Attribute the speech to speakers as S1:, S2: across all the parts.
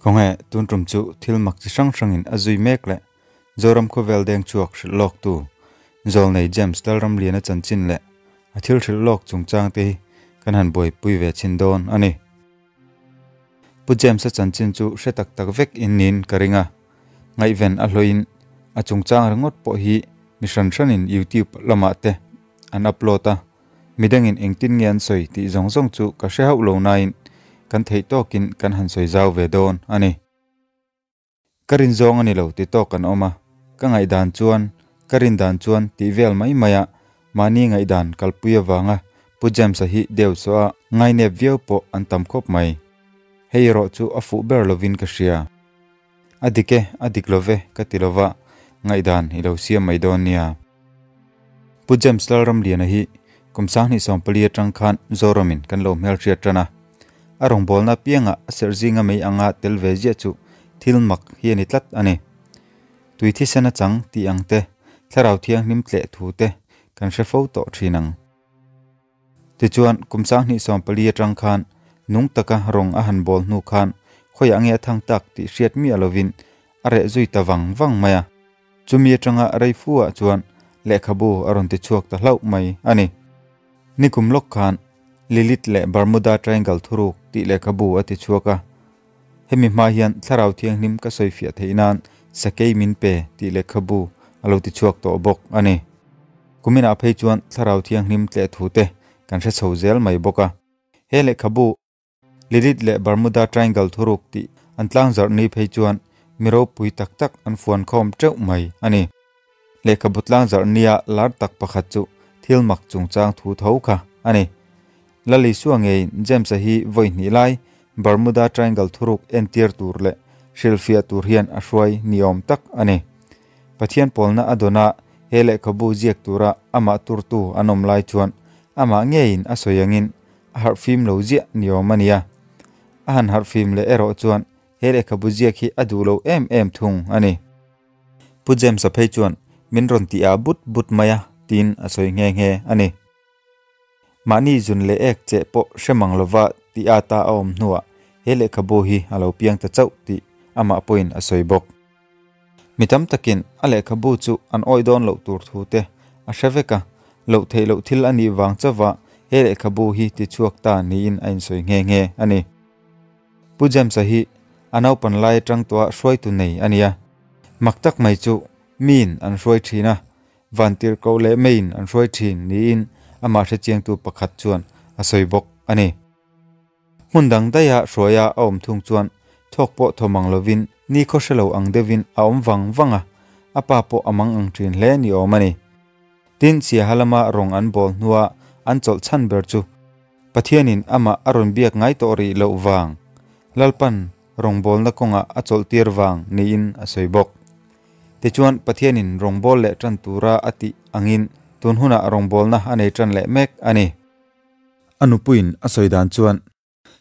S1: Khawnge tun tum chu thil mak chi hrang hrangin a zui mek leh Zoram khawvel deng chhuak hrilh lawk tu Zawlnei James Lalramliana chanchin leh a thil hrilh lawk chungchang te hi kan han buaipui ve chhin dawn a ni. Pu James-a chanchin chu hre tak tak vek in niin ka ring a, ngaihven a hlawhin a chungchang ringawt pawh hi mi hran hranin YouTube lamah te an upload a, midangin engtin nge an sawi tih zawng zawng chu ka hre hauh lo nain kan theih tawkin kan han sawi zau ve dawn a ni. Ka rin zawng a ni lo ti tawk an awm a, ka ngaihdan chuan, ka rin dan chuan tih vel mai mai a, mahni ngaihdan kalpui avanga Pu James-a hi deu saw a ngainep viau pawh an tam khawp mai. Hei erawh chu a fuh ber lovin ka hria. A dik e, a dik lo ve ka ti lova, ngaihdan i lo siam mai dawn nia. Pu James Lalramliana hi kum 2014 atang khan Zoramin kan lo hmelhriat tan a. A rawngbawlna piangah a serh zinga mei anga tel ve ziah chu thil mak hi a ni tlat a ni. Tui thisen a chang tih ang te, thlarau thianghlim tleh thu te kan hre fo tawh thin ang. Tichuan, kum 2014 atang khan nung taka rawng a han bawl hnu khan khawiah nge a thang tak tih hriat miah lovin a reh zui ta vang vang mai a. Chumi atanga rei fu ah chuan lehkhabu a rawn ti chhuak ta hlauh mai a ni. Nikum lawk khan Lilith leh Bermuda Triangle thuruk tih lehkhabu a ti chhuak a. Hemi hma hian Thlarau Thianghlim ka sawifiah theih nan Sakei min pe tih lehkhabu a lo ti chhuak tawh bawk a ni. Kuminah phei chuan Thlarau Thianghlim tleh thu te kan hre chho zel mai bawk a. He lehkhabu Lilith leh Bermuda Triangle thuruk tih an tlangzarh ni phei chuan mi ropui tak tak an fuan khawm teuh mai a ni. Lehkhabu tlangzarh nia lar tak pakhat chu thil mak chungchang thu tho kha a ni. Lal Isua ngeiin James-a hi vawi hnih lai Bermuda Triangle thuruk entir tur leh hrilhfiah tur hian a hruai ni awm tak a ni. Pathian pawlna a dawn a, he lehkhabu ziak tura amah turtu an awm lai chuan amah ngeiin a sawi angin a harhfim lo ziah ni awm a nia. A han harhfim leh erawh chuan he lehkhabu ziak hi a duh lo em em thung a ni. Pu James-a phei chuan min rawn ti ah but but mai a tiin a sawi nghe nghe a ni. Mahni zun leh ek cheh pawh hre mang lova ti ata a awm hnuah he lehkhabu hi a lo piang ta chauh tih amah pawhin a sawi bawk. Mi tam takin a lehkhabu chu an awih dawn loh tur thu te a hre vek a, loh theih loh thil a nih vang chauva he lehkhabu hi ti chhuak ta niin a insawi nghe nghe a ni. Pu James-a hi a naupan lai atang tawha hruaitu nei a ni a, mak tak mai chu miin an hruai thin a, vantirhkoh leh meiin an hruai thin niin amah hrechiangtu pakhat chuan a sawi bawk a ni. Hmun dang daiha hruaia a awm thung chuan thawk pawh thaw mang lovin ni khaw hre lo ang deuhin a awm vang vang a, a pa pawh a mang ang thin hle ni awm a ni. Tin, Siaha lama rawng an bawl hnua an chawlh chhan ber chu Pathianin amah a rawn biak ngai tawh rih loh vang, Lalpan rawngbawlna kawngah a chawlh tir vang niin a sawi bawk. Tichuan, Pathianin rawngbâwl leh ṭan tura a tih angin tun hunah rawngbâwlna a nei ṭan leh mek a ni. A nupuiin a sawi dan chuan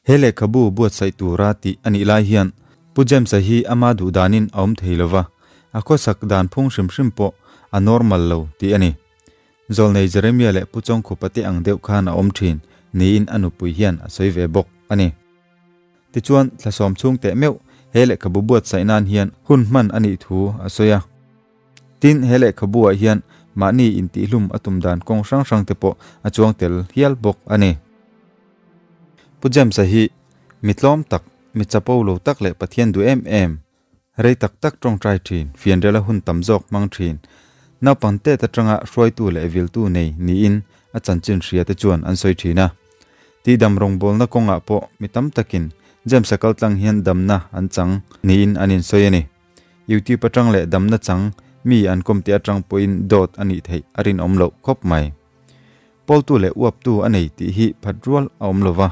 S1: he lehkhabu buatsaih tura tih a nih lai hian Pu James-a hi ama duh danin a awm thei lova, a khawsak dan phung hrim hrim pawh a normal lo tih a ni. Zawlnei Jeremia leh Pu Chawngkhupa te ang deuh khan a awm thin niin a nupui hian a sawi ve bawk a ni. Tichuan, thlasawm chhung teh meuh he lehkhabu buatsaih nan hian hun hman a nih thu a sawi a. Tin, he lehkhabu ah hian mahni intihhlum a tum dan kawng hrang hrang te pawh a chuang tel hial bawk a ni. Pu James-a hi mi tlawm tak, mi chapo lo tak leh Pathian duh em em, rei tak tak tawngtai thin, fianriala hun tam zawk hmang thin, naupang tet atanga hruaitu leh viltu nei niin a chanchin hria te chuan an sawi thin a. Tihdam rawngbawlna kawngah pawh mi tam takin James-a kaltlang hian damna an chang niin an insawi a ni. YouTube atang leh damna chang mi an kawm tih atang pawhin dawt a nih theih a rinawm loh khawp mai. Pawltu leh uaptu a nei tih hi phat rual a awm lo va.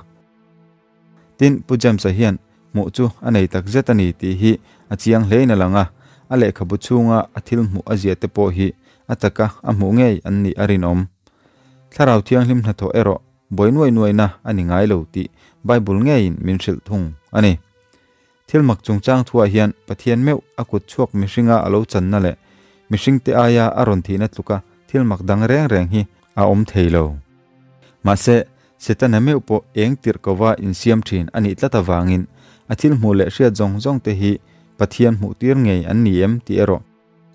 S1: Tin, Pu James-a hian hmuh chu a nei tak zet a ni tih hi a chiang hlein a lang a, a lehkhabu chhunga a thil hmuh a ziah te pawh hi a taka a hmuh ngei an nih a rinawm. Thlarau Thianghlim hnathawh erawh buai nuai nuaina a ni ngai lo tih Bible ngeiin min hrilh thung a ni. Thil mak chungchang thuah hian Pathian meuh a kut chhuak mihringa a lo channa leh mihringte aia a rawn thihna tluka thil mak dang reng reng hi a awm thei lo. Mahse, Setana meuh pawh eng tirh kova insiam thin a nih tlat avangin A thil hmuh leh hriat zawng zawng te hi Pathian hmuh tir ngei an ni em tih erawh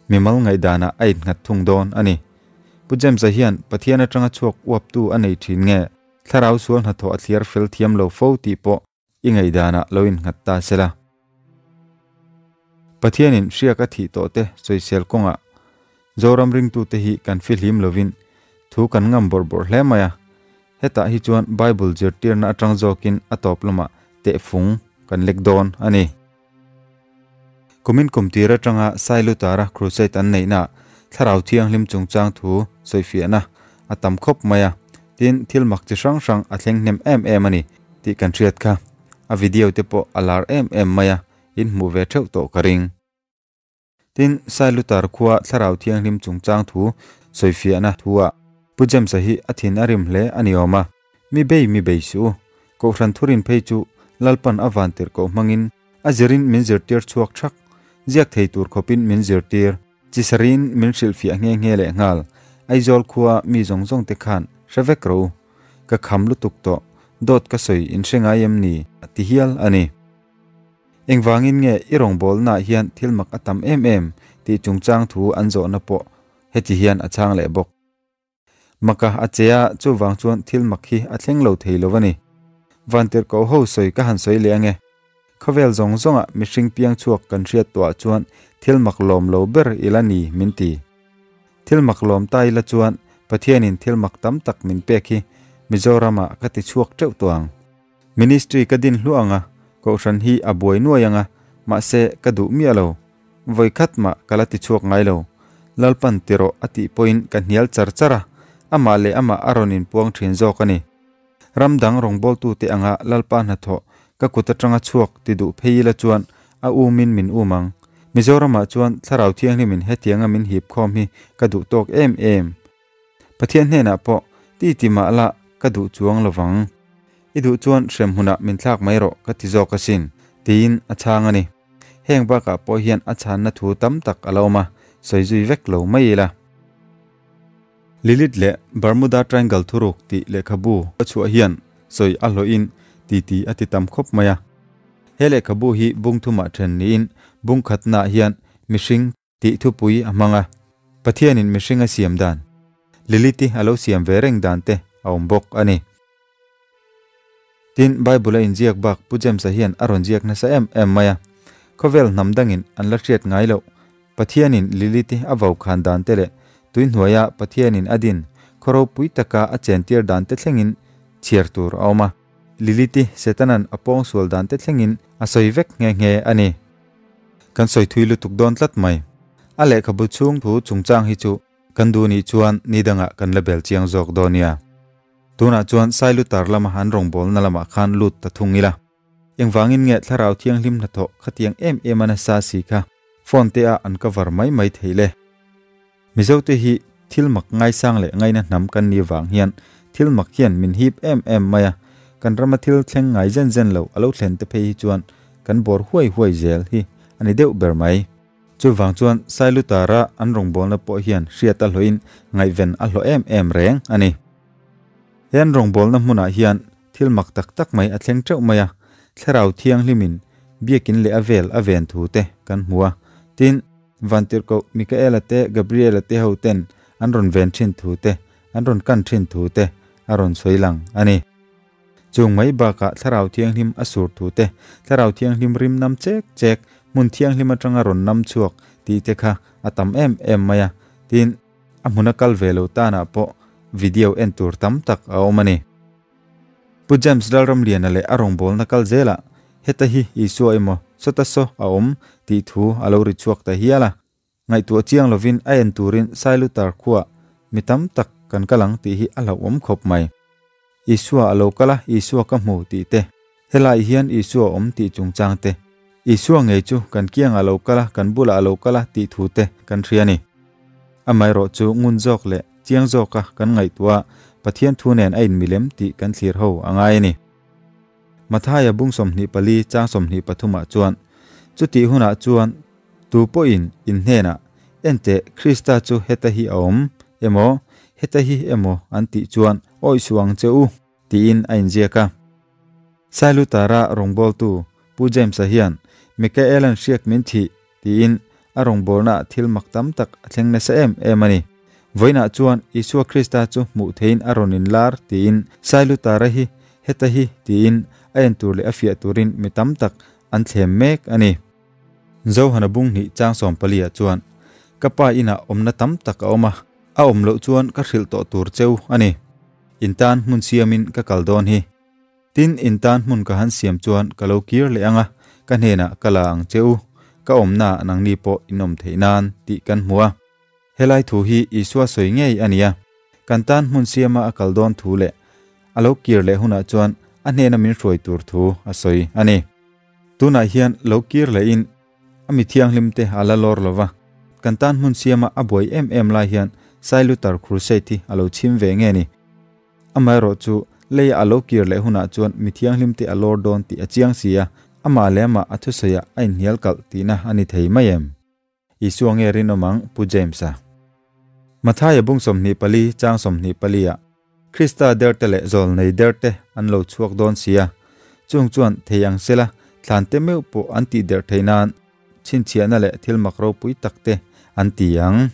S1: mimal ngaihdanah a innghat thung dawn a ni. Pu James-a hian Pathian atanga chhuak uaptu a nei thin nge thlarau sual hnathawh a thliar fel thiam lo fo tih pawh i ngaihdanah lo innghat ta se la. Pathianin hriak a thih tawh te sawisel kawngah Zoram ringtute hi kan fihlim lovin thu kan ngam bawrh bawrh hle mai a. Hetah hi chuan Bible zirtirna atang zawkin a tawp lamah tehfung kan lek dawn a ni. Kumin kum tir atanga Sailutara Crusade an neihnaah Thlarau Thianghlim chungchang thu sawifiahna a tam khawp mai a, tin thil mak chi hrang hrang a thleng hnem em em a ni tih kan hriat kha. A video te pawh a lar em em mai a, in hmuh ve theuh tawh ka ring. Tin, Sailutar khua Thlarau Thianghlim chungchang thu sawifiahna thu-ah Pu James-a hi a thin a rim hle a ni awm a. Mi bei mi bei suh u. Kohhran thurin phei chu Lalpan a van tirh koh hmangin a zirin min zirtir chhuak thak, ziak thei tur khawpin min zirtir, chi sarin min hrilhfiah nghe nghe leh nghal. Aizawl khua mi zawng zawng te khan hre vek rawh u. Ka kham lutuk tawh, dawt ka sawi in hre ngai em ni? a ti hial a ni. Engvangin nge i rawngbawlnaah hian thil mak a tam em em tih chungchang thu an zawhna pawh heti hian a chhang leh bawk. Maka a che a, chuvang chuan thil mak hi a thleng lo thei lo a ni. Vantirhkoh ho sawi ka han sawi leh ange. Khawvel zawng zawngah mihring piang chhuak kan hriat tawhah chuan thil mak lawm lo ber ila ni min ti. Thil mak lawm ta ila chuan Pathianin thil mak tam tak min pek hi Mizoramah ka ti chhuak teuh tawh ang. Ministry ka din hluah ang a, kohhran hi a buai nuai ang a, mahse ka duh miah lo. Vawi khat mah ka la ti chhuak ngai lo. Lalpan ti rawh a tih pawhin ka hnial char char a, amah leh amah a rawn inpuang thin zawk a ni. Ram dang rawngbawltute anga Lalpa hnathawh ka kut atanga chhuak ti duh phei ila chuan a umin min um ang. Mizoramah chuan Thlarau Thianghlimin hetianga min hip khawm hi ka duh tawk em em. Pathian hnenah pawh ti ti mah la ka duh chuang lovang. I duh chuan hrem hunah min thlak mai rawh ka ti zawk asin, tiin a chhang a ni. Heng bakah pawh hian a chhanna thu tam tak a lo awm a, sawi zui vek lo mai ila. Lilith leh Bermuda Triangle thuruk tih lehkhabu a chhuah hian sawi a hlawhin titi a ti tam khawp mai a. He lehkhabu hi bung thumah then niin bung khatnaah hian mihring, Tih thupui a hmang a, Pathianin mihring a siam dan, Lilith-i a lo siam ve reng dan te a awm bawk a ni. Tin, Bible a inziak bak Pu James-a hian a rawn ziak nasa em em mai a. Khawvel hnam dangin an la hriat ngai loh, Pathianin Lilith-i a vau khan dan te leh tuihnuaia Pathianin a din khaw ropui taka a chentir dan te thlengin chhiar tur a awm a. Lilith-i Setanan a pawngsual dan te thlengin a sawi vek nghe nghe a ni. Kan sawi thui lutuk dawn tlat mai. A lehkhabu chhung thu chungchang hi chu kan duh nih chuan ni dangah kan la bel chiang zawk dawn nia. Tunah chuan Sailutar lama an rawngbawlna lamah khan lut ta thung ila. Engvangin nge Thlarau Thianghlim hnathawh khatiang em em a nasa si kha phone te ah an cover mai mai theih le? Mizote hi thil mak ngaisang leh ngaina hnam kan ni vang hian thil mak hian min hip em em mai a, kan rama thil thleng ngai zen zen lo a lo thlen te phei hi chuan kan bawr huai huai zel hi a ni deuh ber mai. Chuvang chuan Sailutara an rawngbawlna pawh hian hriat a hlawhin ngaihven a hlawh em em reng a ni. He an rawngbawlna hmunah hian thil mak tak tak mai a thleng teuh mai a, Thlarau Thianghlimin biakin leh a vel a ven thu te kan hmu a, tin, Vantirhkoh Mikaela te Gabriela te ho ten an rawn ven thin thu te, an rawn kan thin thu te a rawn sawi lang a ni. Chung mai bakah Thlarau Thianghlim a sur thu te, Thlarau Thianghlim rim nam chek chek, hmun thianghlim atanga rawn nam chhuak tih te kha a tam em em mai a, tin, a hmuna kal ve lo tanah pawh video en tur tam tak a awm a ni. Pu James Lalramliana leh a rawngbawlna kal zelah heta hi Isua emaw sawta saw a awm tih thu a lo ri chhuak ta hial a. Ngaihtuah chiang lovin a en turin Sailutar khuah mi tam tak kan kal ang tih hi a hlauhawm khawp mai. Isua a lo kal a, Isua ka hmu tih te, helai hian Isua a awm tih chungchang te, Isua ngei chu kan kiangah a lo kal a, kan bulah a lo kal a tih thu te kan hria a ni. Amaherawh chu ngun zawk leh chiang zawka kan ngaihtuah Pathian thu nen a inmilem tih kan thlir ho a ngai a ni. Mathaia bung 24 chang 23 ah chuan, Chutih hunah chuan tu pawhin in hnenah, Enteh, Krista chu heta hi a awm emaw, heta hi emaw an tih chuan awih suh ang che u, tiin a inziak a. Sailutara rawngbawltu. Pu James-a hian, Mikaela'n hriak min thih, tiin a rawngbawlnaah thil mak tam tak a thleng nasa em em a ni. Vawiinah chuan Isua Krista chu hmuh theihin a rawn inlar, tiin Sailutara hi heta hi tiin a en tur leh a fiah turin mi tam tak an thlem mek a ni. Zohana bung hnih chang sawmpaliah chuan, Ka pa inah awmna tam tak a awm a, a awm loh chuan ka hrilh tawh tur cheu a ni. In tan hmun siamin ka kal dawn hi. Tin, in tan hmun ka han siam chuan ka lo kir leh ang a, ka hnenah ka la ang che u, ka awmnaah nangni pawh in awm theih nan tih kan hmu a. Helai thu hi Isua sawi ngei a ni a, kan tan hmun siama a kal dawn thu leh a lo kir leh hunah chuan a hnena min hruai tur thu a sawi a ni. Tunah hian lo kir lehin a mi thianghlim te a la lawr lo va, kan tan hmun siama a buai em em lai hian Sailutar Crusade hi a lo chhim ve nge ni. Amaherawh chu leia a lo kir leh hunah chuan mi thianghlim te a lawr dawn tih a chiang si a, amah leh amah a thusawiah a inhnial kalh tihna a ni thei mai em? Isua nge rinawm ang Pu James-a? Mathaia bung 24 chang 24 ah Krista derte leh zawlnei derte an lo chhuak dawn si a, chung chuan thei ang sela thlan te meuh pawh an tih der theih nan chhinchhiahna leh thil mak ropui tak te an ti ang.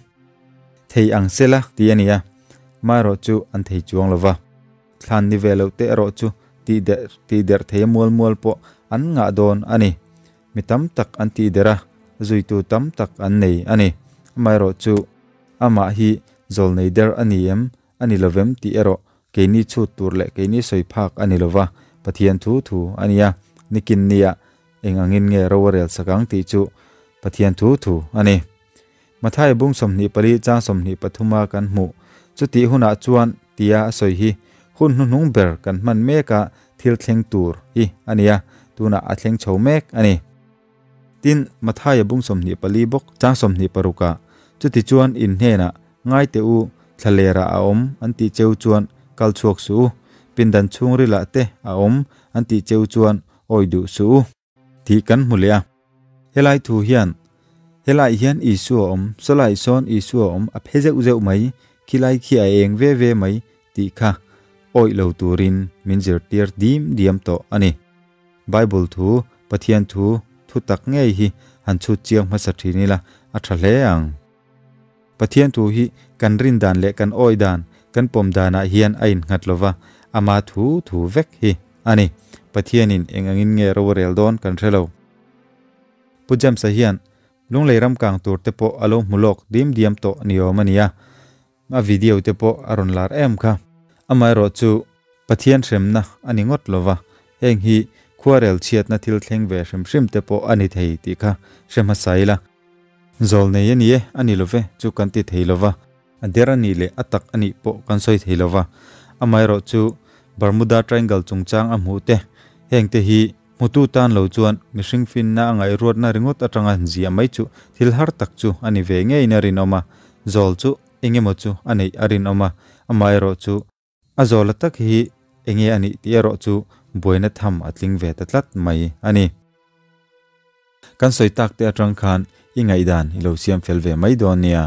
S1: Thei ang sela ti a ni a, maherawh chu an thei chuang lo va. Thlan ni ve loh te erawh chu tih der tih der thei a mual mual pawh an ngah dawn a ni. Mi tam tak an tih der a, zuitu tam tak an nei a ni. Amaherawhchu, amah hi zawlnei der a ni em, a ni lovem tih erawh keini chhut tur leh keini sawi phak a ni lova, Pathian thu thu a nia. Nikin nia eng angin nge ro a rel sak ang tih chu Pathian thu thu a ni. Mathaia bung 24 chang 23 a kan hmuh. Chutih hunah chuan tia a sawi hi hun hnuhnung ber kan hman meka thil thleng tur hi a nia, tunah a thleng chho mek a ni. Tin, Mathaia bung 24 bawk chang 26 ah, Chuti chuan in hnenah ngai teh u, thlalera a awm an tih cheu chuan kal chhuak suh u, pindan chhungrilah te a awm an tih cheu chuan awi duh suh u. Tih kan hmu leh a. Helai thu hian, Helai hian Isua a awm, sawlai sawn Isua a awm, a phe zeuh zeuh mai, khilai khi a eng ve ve mai tih kha awih lo turin min zirtir dim diam tawh a ni. Bible thu, Pathian thu, thu tak ngei hi han chhut chiang hmasa thin ila a tha hle ang. Pathian thu hi kan rin dan leh kan awih dan, kan pawm danah hian a innghat lo va, ama thu thu vek hi a ni. Pathianin eng angin nge ro a rel dawn kan hre lo. Pu James-a hian Lunglei ram kang tur te pawh a lo hmu lawk dim diam tawh ni awm a ni a, a video te pawh a rawn lar em kha. Amaherawh chu Pathian hremna a ni ngawt lo va, heng hi khuarel chhiatna thil thleng ve hrim hrim te pawh a ni thei tih kha hre hmasa ila. Zawlnei a ni e, a ni lo ve, chu kan ti thei lo va. A der a nih leh a tak a nih pawh kan sawi thei lo va. Amaherawh chu Bermuda Triangle chungchang a hmuh te, heng te hi hmutu tan lo chuan mihring finna a ngaihruatna ringawt atanga ziah mai chu thil har tak chu a ni ve ngeiin a rinawm a. Zawl chu engemaw chu a neih a rinawm a, amaherawh chu A zawla tak hi enge a nih tih erawh chu buaina tham a tling ve ta tlat mai a ni. Kan sawi tak te atang khan i ngaihdan i lo siam fel ve mai dawn nia.